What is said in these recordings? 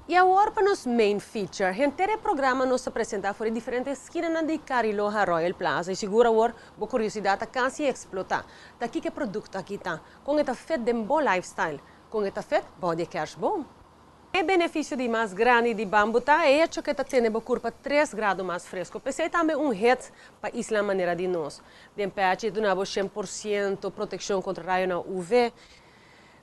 Y awor pa nos main feature. Henter e programa nos ta presenta for di diferente skinanan di Cariloha Royal Plaza y sigur awor bo curiosidad ta casi explota. Ta kico e producto aki ta? Con e ta fit den bo lifestyle? Con e ta fit bou di e kerstboom? E beneficio di mas grandi di bambu ta e hecho cu e ta tene bo curpa 3 grado mas fresco. P'esey tambe un hit pa isla manera di nos. Den pechi duna bo 100% proteccion contra rayo UV.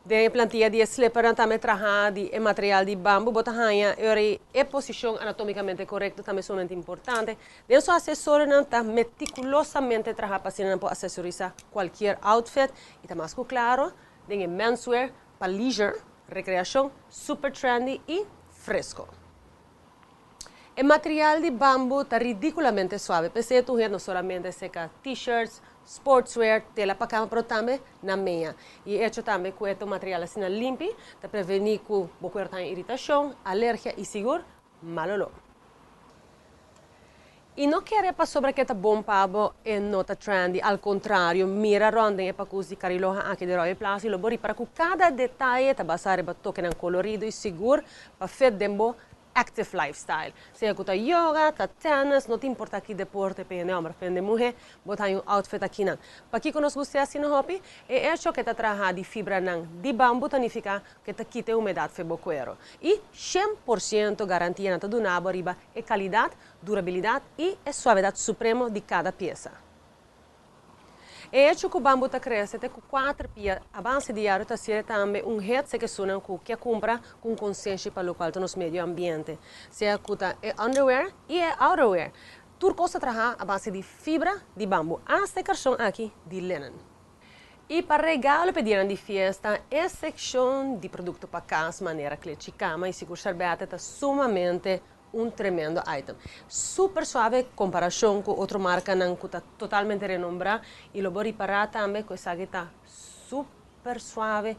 Den plantia di slipper tambe traha di e material di bambu, bo ta haya e posicion anatomicamente corecto, tambe sumamente importante. Den su accesorionan ta meticulosamente traha pa asina por accesorisa cualkier outfit y ta mas cu claro, den menswear pa leisure, recreacion, super trendy y fresco. E material di bambu ta ridiculamente suave. P'esey tur no solamente seca t-shirts, sportswear, tela pa cama, pero tambe na mea. Y hecho tambe cu e material asina limpi, ta preveni cu bo tin iritacion, alergia y sigur mal olor. Y no kere pasobra cu ta bon pa bo e no ta trendy, al contrario, mira rond e pacus di Cariloha aki di Royal Plaza y lo bo ripara cu cada detaye ta basa riba tokenan colorido y sigur pa fit den bo active lifestyle. Sea cu ta yoga, ta tennis, no ta importa ki deporte, pa homber, pa muhe, bo tin un outfit aki nan. Pakico nos gusta asina hopi, e hecho cu ta traha di fibra nan di bambu ta significa cu ta kita humedad for di bo cuero. Y 100% garantia nan ta duna riba e calidad, durabilidad y e suavidad supremo di cada pieza. E hecho cu bambu ta crece te cu 4 pia a base diario ta haci'e tambe un hit cu esunnan cu kier cumpra cu consciencia pa loke ta nos medio ambiente. Sea cu ta e underwear y e outerwear. Tur cos ta traha a base di fibra di bambu. Hasta e carson aki di linen. Y pa regalo pa dia di fiesta, e seccion di producto pa cas, manera klechi cama y sigur serbete, ta sumamente un tremendo item. Super suave comparacion cu otro marcanan cu ta totalmente renombra y lo bo ripara tambe cu esaki ta super suave,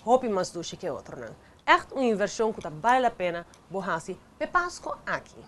hopi mas dushi cu otronan. Echt un inversion cu ta bale la pena bo hasi p'e Pasco aki.